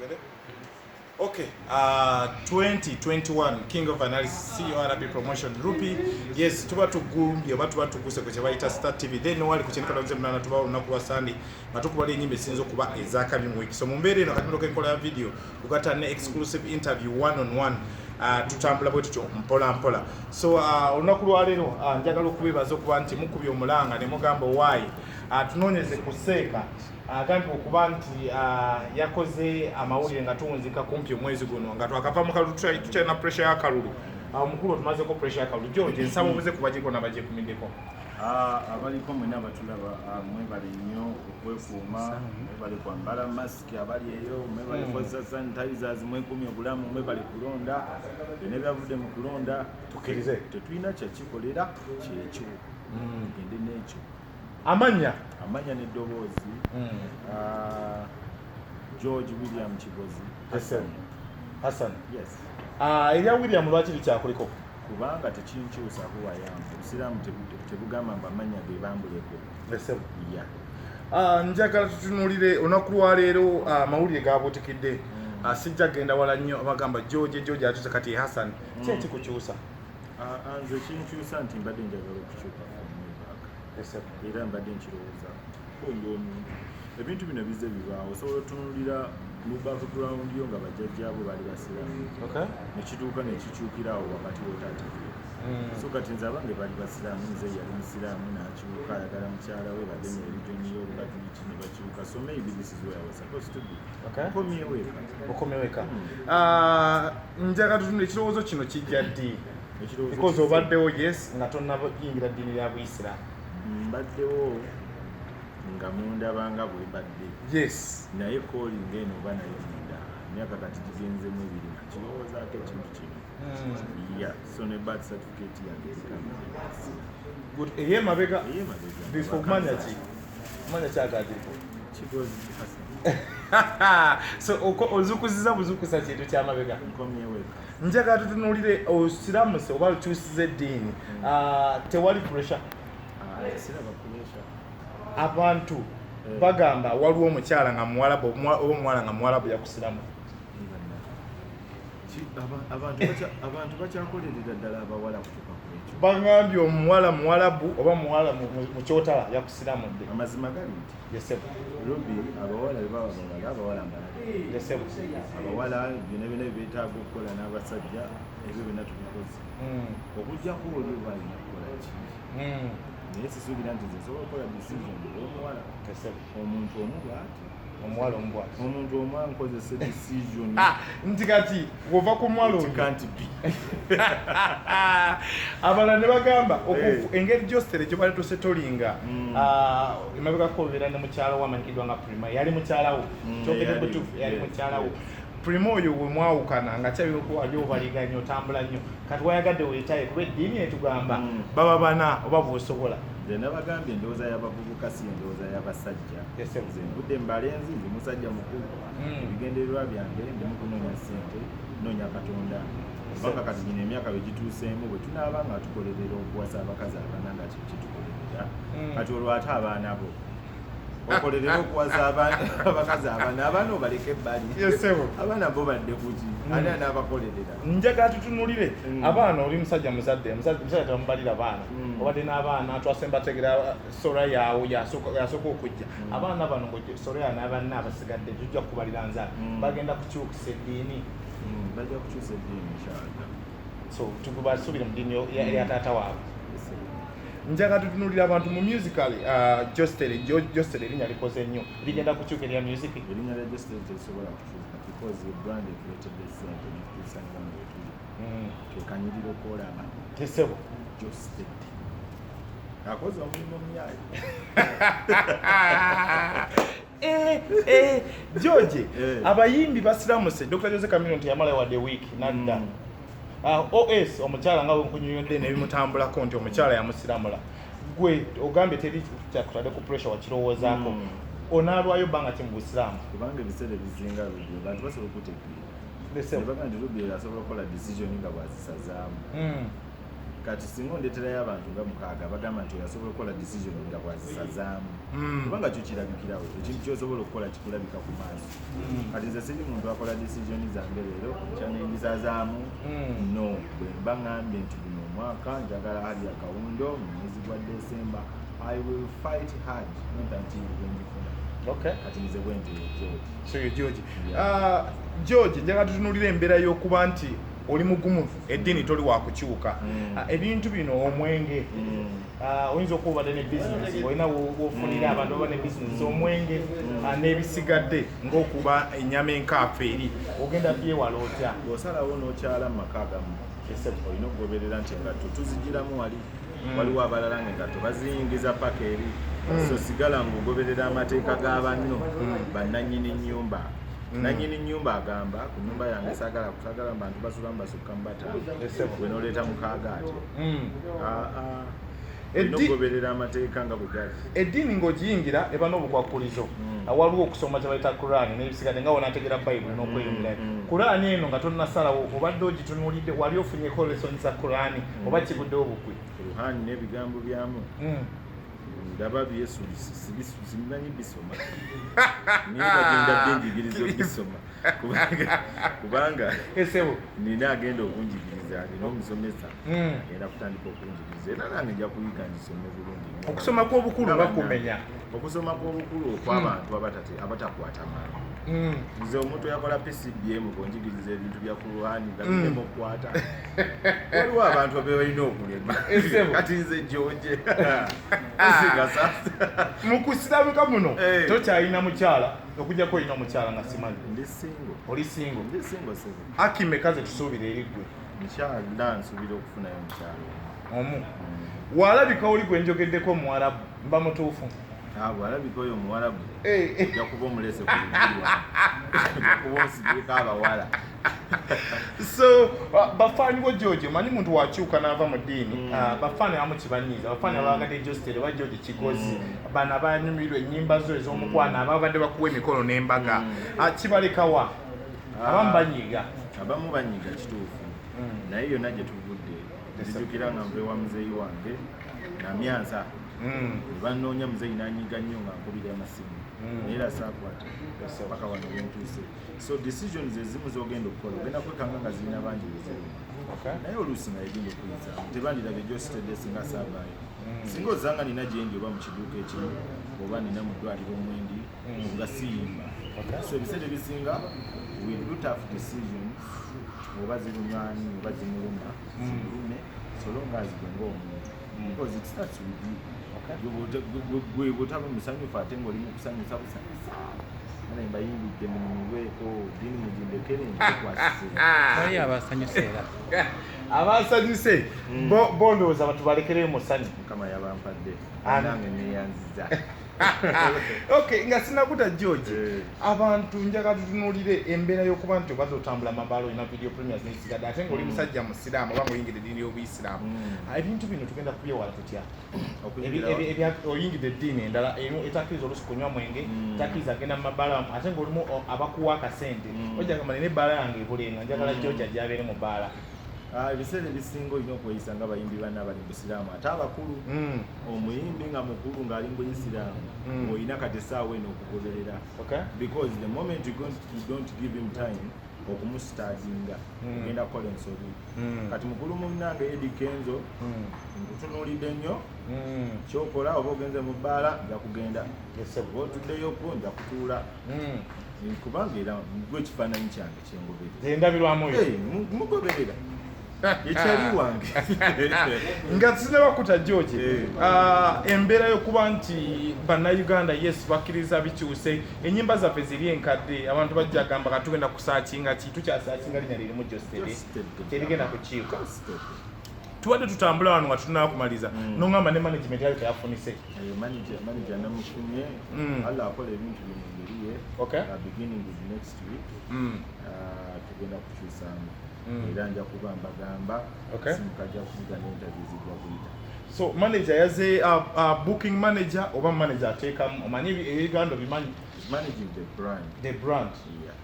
Tugende? Okay, 2021 King of Analysis CRB Promotion Rupee. Yes, tuba tugumbye oba tuba tuguse ku kye bayita Star TV. Then wali ku 98 tuba olunaku lwa Sunday nga tukubala ennyimba esinza okuba ezakabi mu week. So mu mbeera eno kati enkola ya video tugatta ne exclusive interview one on one. Tutambula bwe tutyo mpola mpola. So olunaku lwa leero njagala okubeebaza okuba nti mukubye omulanga ne mugamba why tunoonyeze ku seeka agambibwa okuba nti yakoze amawulire nga tuwunzika kumpi omwezi guno nga twakava mu kalulu, tukyalina pressure y'akalulu. Omukulu otumazeko pressure y'akalulu. George, nsaba obuze ku bagiko n'abagyekumiddeko. Abaliko mwena abatulaba, mwebale nnyo okwekuuma, mwebale kwambala masiki abali eyo, mwebale kozesa sanitizers, mwekuumye obulamu, mwebale kulonda. Byonna ebyavudde mu kulonda tukkirize. Tetulina kyakikolera kyekyo, tugende n'ekyo. Amannya? Amanya n'eddoboozi, George William Kigozi. Hassan. Hassan. Yes. Erya William lwaki likyakuliko? Kubanga tekinkyusa huwayamu. Obusiraamu tebugamba mbu amannya ge bambuleko. Esebo. Ya. Njagala tutunuulire olunaku lwaleero, amawulire gabuutikidde. Sijja genda wala nnyo, abagamba George, George atuuse kati ye Hassan. Ki ekikukyusa? Nze kinkyusa nti mbadde njagala okukyuka from way back. Esebo. Era mbadde nkirowooza ko ng'omuntu ebintu bino bize bibaawo, osobola otunulira mu background yo nga bajjajjaabo baali basiraamu, nekituuka nekikyukira awo wakati wotaategeera. So kati nze abange baali basiraamu, nze yali musiraamu n'akyuka ayagala mukyala we bagenya religion y'Obukatuliki ne bakyuka. So maybe this is where I was supposed to be. Nkomyewo eka. Okomewo eka. Njagala tutunule ekirowoozo kino kijja ddi? Ekirowoozo because obaddewo, yes, nga tonnayingira ddiini lya Buyisiraamu. Mbaddewo nga mundaba nga bwe mbadde, naye calling eno oba naye munda emyaka kati gigenzemu 2 nga kirowoozaako ekintu kino. Ya, so ne birth certificate yange eriko. Good, ey'emabega? Ey'emabega. Before kumanya ki, kumanya kyagagiriko? Kigozi Hassan. So ozukuziza buzukusa kintu kyamabega. Nkomyewo eka. Njagala tutunuulire osiramuse oba okyusiza eddiini. Tewali pressure? Siraba pressure. Abantu bagamba waliwo omukyala nga muwalabu oba omuwala nga muwalabu yakusiramu. Abantu bakyakolerera ddala abawala kutuuka ku ekyo. Bagambye omuwala muwalabu oba muwala mu kyotala yakusiramudde. Amazima gali nti Yesebo. Ruby, abawala bwe baba bawala, abawala mbalala. Yesebo. Abawala byonna byonna byebeetaaga okukola n'abasajja, ebyo byonna tubikoze, okuggyako oli oba alina kukola ki. Naye sisuubira nti nze nsobola okukola decision olw'omuwala. Yesebo. Omuntu omu bw'ati. Omuwala omu bwati. Omuntu omu ankozesa decision. Nti kati wova ku muwala It oyo can't be. Abalala ne bagamba engeri gyostere gye bali tosetolinga. Emabegako obeera ne mukyala wo amanyikiddwa nga Prima, yali mukyala wo. Kyogedde butuufu, yali mukyala wo Prima oyo. We mwawukana nga kyabiko ali obaliganya otambula nnyo, kati wayagadde weetaye kuba eddiini etugamba baba bana oba bw'osobola. Nze nabagambye endowooza y'abavubuka si endowooza y'abasajja. Yes, sir. Nze nvudde mu balenzi, ndi musajja mukulu. Ebigendererwa byange ndimu kunoonya ssente, noonya Katonda, kubanga kati gino emyaka bwe gituuseemu, bwe tunaaba nga tukolerera okuwasa abakazi abana nga kitukolerera, kati olwo ate abaana bo okolerera okuwasa abakazi abaana, abaana obaleke ebbali. Yes, sir. Abaana bo badde kuki? Ani anaabakolerera? Njagala tutunulire abaana. Oli musajja muzadde, musajja tebamubalira baana. Obadde n'abaana, twasembategera Soraya awo yasooka okujja. Abaana bano ngo Soraya n'abanna abasigadde tujja kukubalira nzaala, bagenda kukyukisa eddiini? Bajja kukyusa eddiini inshallah. So tubasuubire mu ddiini ya taata waabwe. Yes, sir. Njagala tutunulira abantu mu musical. Jostere, Jostere erinnya likoze nnyo, ligenda kukyuka erya music? Erinnya lya Jostere terisobola kukyuka because brand etuleetedde ssente netutuusanga wano wetuli. Kekanyiriro koolaba. Tesebo. Jostere akoze omulimu omuyaayi. George, Eh. abayimbi basiramuse. Dr Jose Chameleone teyamala wadde week nadda. Os omukyala nga bwenkunyonyodde nebimutambulako nti omukyala yamusiramula, gwe ogambye teri kyakutadde ku pressure, wakirowoozaako. Onaalwayo bbanga ki mu busiraamu? Kubanga ebiseera ebizinga Ruby abantu basobola okutegeera Lesebo. nebaga nti Ruby asobola okukola decision nga bwazisazaamu. Kati singa ondeterayo abantu nga 6 bagamba nti oyasobola okukola decision nga bwazisazaamu, kubanga kyo kirabikirawo, ekintu kyosobola okukola kikulabika ku maaso. Kati nze siri muntu akola decision zange leero kyanengisazaamu. No, bwe mba ngambye nti guno omwaka njagala hali akawundo mu mwezi gwa December, I will fight hard not until bwengifuna. Kati nze bwenti George. So ye George. George, njagala tutunuulire embeera y'okuba nti oli mugumu, eddiini toli wakukyuka. Ebintu bino, omwenge, oyinza okuba obadde ne bizinesi, olina wofunira abantu baba ne bizinesi, omwenge n'ebisigadde ng'okuba ennyama enkaafu eri, ogenda byewala otya? Bw'osalawo n'okyala mu maka agamu, olina okugoberera nti engatto tuzigiramu wali, waliwo abalala nga engatto baziyingiza paka eri. So sigala ng'ogoberera amateeka ga banno bannannyini nnyumba. Nannyini nnyumba agamba ku nnyumba yange saagala saagala bantu basulamu basukka mu 5, gwe n'oleeta 6 ate. Olina okugoberera amateeka nga bwe gali. Eddiini ng'ogiyingira eba n'obukwakkulizo. Waliwo okusoma kye bayita Kuraani n'ebisigadde nga wonaategera Bayibuli n'okweyongerayo. Kuraani eno nga tonnasalawo obadde ogitunuulidde, wali ofunyeko lesson za Kuraani oba kiguddewo bugwi? Kuraani n'ebigambo byamu ndaba byesu, sibimanyi bisoma, naye bagenda binjigiriza obisoma, kubanga Esebo. nina agenda okunjigiriza, nina omusomesa agenda kutandika okunjigiriza, era nange nja kuyiga ngisome bulungi nnyo. Okusoma kw'obukulu Nga nga bannange. kumenya. Okusoma kw'obukulu okw'abantu abatakwata mangu. Nze omuntu yakola PCBM bw'onjigiriza ebintu bya Kurani nga birema okukwata, waliwo abantu abebalina okulema. Esebo. Kati nze George singa sasa Mu kusiramuka muno tokyalina mukyala, okujjako olina omukyala nga simanyi. Ndi single. Oli single? Ndi single, sebo. Akimeka ze tusuubira eri ggwe? Mukyala, nsuubira okufunayo omukyala omu. Walabika oli gwe njogeddeko omuwarabu, mba mutuufu? Abo alabika oyo omuwarabu ojja kuba omulese ku luggi lwange, ojja kuba onsibyeko abawala. So bafaani bo George, omanyi muntu wakyuka n'ava mu ddiini, bafaani abamu kibanyiiza, bafaani abagadde Jostere oba George Kigozi, bano abanyumirwa ennyimba zo ez'omukwano, ababadde bakuwa emikolo n'embaga, kibalekawa? Abamu banyiiga. Abamu banyiiga, kituufu, naye yonna gye tuvudde, nzijukira nga nva ewa muzeeyi wange namyansa, ne bannoonya, muzeeyi n'anyiiga nnyo nga nkubira amasimu, naye era saakwata paka wano wentuuse. So decisions ezimu z'ogenda okukola ogenda kwekanga nga zirina bangi beziruma, naye oluusi nga egenda okuyisaamu tebandirabye gyositedde singa saavaayo, singa ozanga nina gyendi oba mu kiduuka ekimu oba nina mu ddwaliro omwendi nga siyimba. So ebiseera ebisinga we do tough decisions, oba zirumani oba zimuluma zimulume, so long as gwe ng'omuntu, because it starts with you. Gwe bwotaba musanyufu ate ng'oli mu kusanyusa busanyusa, ane mbayimbidde munyumirweko, ddiini mugindekere ngikwasise. Waliyo abasanyuse era. Abasanyuse bo ndowooza batubalekereyo mu ssanyu. Mukama yabampadde, Amen. nange neyanziza. Okay, nga sinakuta George, abantu njagala tutunuulire embeera y'okuba nti obadde otambula mabaala, olina video premieres n'esigadde, ate ng'oli musajja musiraamu oba ng'oyingidde eddiini y'obuyisiraamu. Ebintu bino tugenda kubyewala tutya? Oyingidde eddiini endala etakkiriza oluusi kunywa mwenge, takkiriza agenda mu mabaala, ate ng'olimu abakuwa akasente, ojja gamba nina ebbaala yange ebulenga, njagala George ajja abeere mu bbaala. Ebiseera ebisinga olina okweyisa nga abayimbi banna abali mu busiraamu ate abakulu. Omuyimbi nga mukulu ng'ali mu buyisiraamu, olina kati essaawa eno okugoberera, because the moment you don't give him time okumusitadinga, ogenda kukola ensobi. Kati mukulu munnange Eddy Kenzo, nkutunuulidde nnyo. Kyokola oba ogenze mu bbaala, nja kugenda, oba otuddeyoko, nja kutuula, kubanga era gwe ekifaananyi kyange kyengoberera. Endabirwamu yo. Hey, mugoberera ekyali wange. Nga sinabakuta George, embeera y'okuba nti bannayuganda yes bakkiriza bikyuse, ennyimba zaffe ziri enkadde, abantu bajja gamba katugenda kusaakinga ki, tukyasaakinga linnya lirimu Jostere, terigenda kukiika. Tubadde tutambula wano nga tunakumaliza, noŋŋamba ne management yayo teyafunise. Eyo manager namufunye. Allah akola ebintu bye mu ngeri ye. Beginning with next week, tugenda kukyusaamu, era nja kuba mbagamba, simukajja kuvuga n'interview zijja kuyita. So manager yaze, booking manager oba manager ateekamu, omanyi ebiganda obimanyi? Is managing the brand. The brand. Yeah.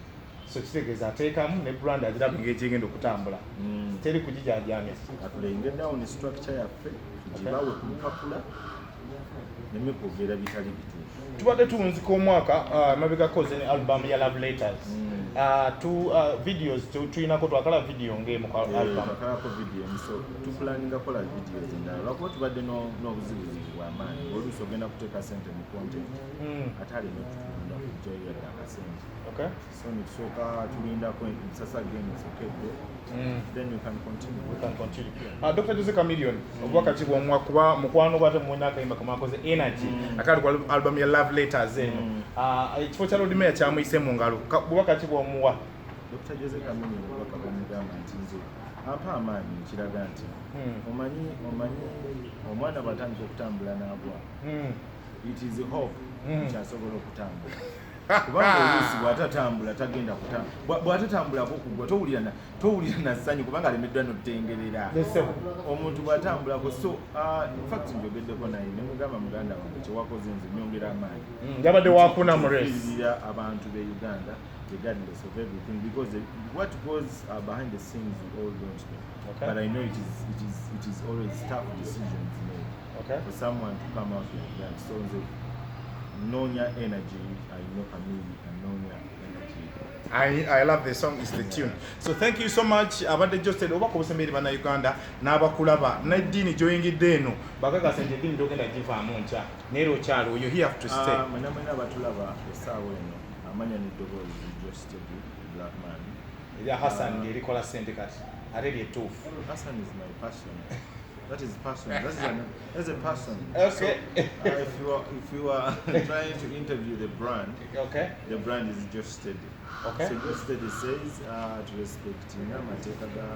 So kitegeeza ateekamu ne brand agiraba engeri gyegenda okutambula. Teri kugijajamya. Atulayinge down structure yaffe, tugibawe ku lupapula, neme kwogera bitali bituufu. Tubadde tuwunzika omwaka mabegako ne album ya Love Letters. Videos tuyinako, twakala video ng'emu ku album. Twakalako video emu, so tuplanninga kola videos endala, lwakuba tubadde n'obuzibuzibu bw'amaanyi. Oluusi ogenda kuteeka sente mu content, ate aleme kutunda kujjayo yadde akasente. So netusooka tulindako ensasa games okedde, then we can continue. We can continue. Dr. Jose Chameleone, obubaka ki bw'omuwa, kuba mukwano gwate mwena akayimba kemwakoze Energy akali ku album ya Love Letters eno? Ekifo kya Lord Mayor kyamuyise mu ngalo. Bubaka ki bw'omuwa? Dr. Jose Chameleone, obubaka bwemugamba nti nze ampa amaanyi, ekiraga nti omanyi omwana bw'atandika okutambula n'agwa, it is hope nti asobola okutambula, kubanga oluusi bw'atatambula tagenda kutambula. Bw'atatambulako okugwa towulira na ssanyu, kubanga alemeddwa n'otengerera. Yes, sir. Omuntu bw'atambulako, so in fact njogeddeko naye nemugamba, muganda wange, kyewakoze nze nyongera amaanyi. Yabadde wakuna mu race. Tufiirira abantu b'e Uganda regardless of everything, because what goes behind the scenes we all don't know. But I know it is always tough decisions made for someone to come out like that. So nze noonya energy. I know Kamili anoonya energy. I love the song, is the tune. So thank you so much. Abadde Geosteady, oba kubusembe bana Uganda n'abakulaba n'eddiini gy'oyingidde eno, bakakasa nti eddiini togenda givaamu nkya, naye era okyali, you here to stay. Ah, mwena mwena abatulaba essaawa eno, amanya n'eddoboozi Geosteady Black Man. Erya Hassan lyerikola ssente kati ate lyettuufu. Hassan is my passion. That is passion. That's a passion. Okay. So, if you are trying to interview the brand, the brand is Geosteady. So Geosteady says to respect amateeka ga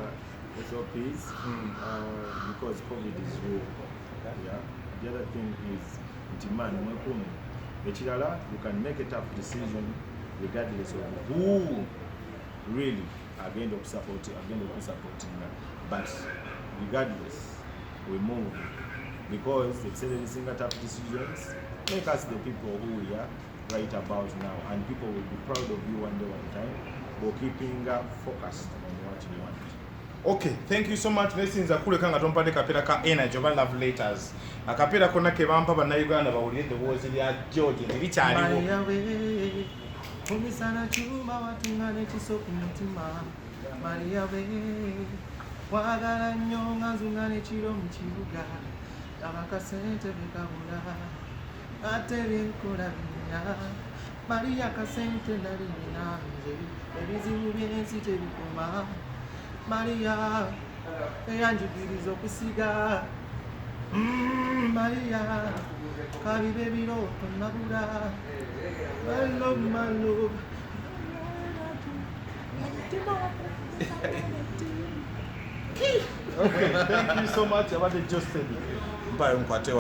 SOPs because COVID is real. Yeah. The other thing is nti man mwekuume. Ekirala, you can make a tough decision regardless of who really agenda okusupport, agenda okusupportinga, but regardless we move, because ebiseera ebisinga tough decisions make us the people who we are right about now, and people will be proud of you one day, one time, for keeping focused on what you want. Okay, thank you so much. Nesinza kuleka nga tompadde kapeera ka Energy oba Love Letters, akapeera konna ke bampa Bannayuganda bawulire eddoboozi lya George nti likyaliwo. Maria we, omisana chuma watunga n'ekiso ku mutima. Maria we, wagala nnyo nga nzunga n'ekiro mu kibuga. Laba kasente bwe kabula, ate byenkola binya. Maria kasente nali nina nze, ebizibu by'ensi tebikoma. Maria eyanjigiriza okusiga. Maria kabibe ebirooto nabula. My love, my love. Okay, thank you so much. Abadde Geosteady, mpayo nkwate.